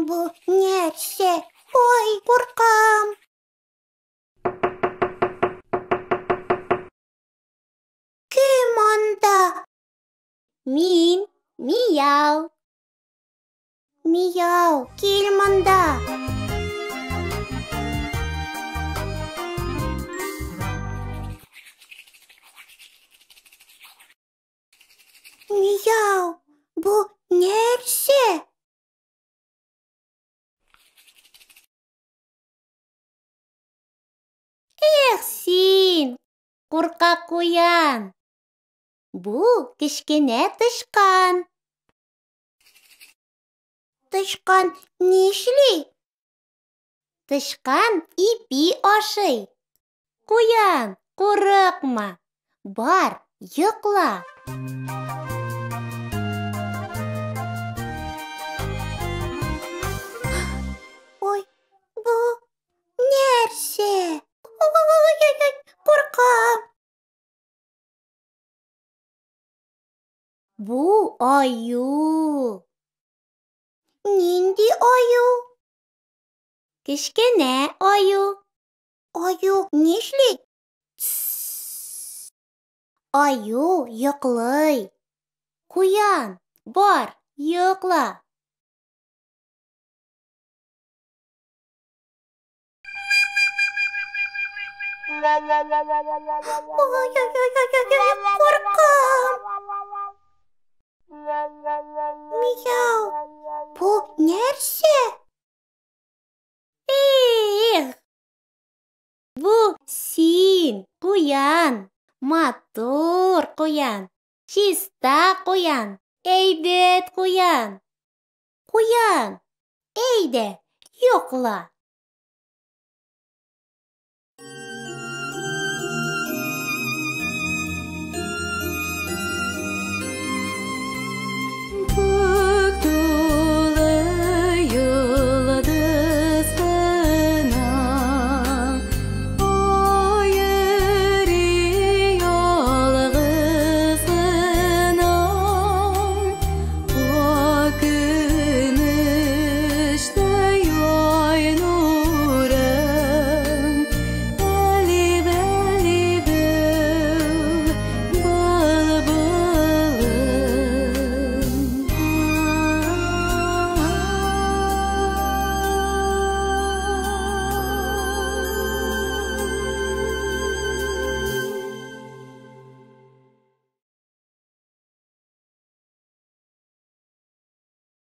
Бу нәрсә? Ой, куркам. Кем анда? Мин, Мияу. Мияу, кил монда. Мияу, бу нәрсә? Эх син, куркак куян. Бу кечкенә тычкан. Тычкан нишли? Тычкан ипи ашый. Куян, курыкма. Бар, йокла. Ой, бу нәрсә? Ой-ой-ой, куркам. Бу аю. Нинди аю? Кечкенә аю. Аю нишли? Тссс. Аю йоклый. Куян, бар, йокла. Ой-ой-ой-ой-ой, куркам. Мияу, бу нәрсә? Эх! Бу син, куян, матур куян, чиста куян, әйбәт куян. Куян, әйдә, йокла.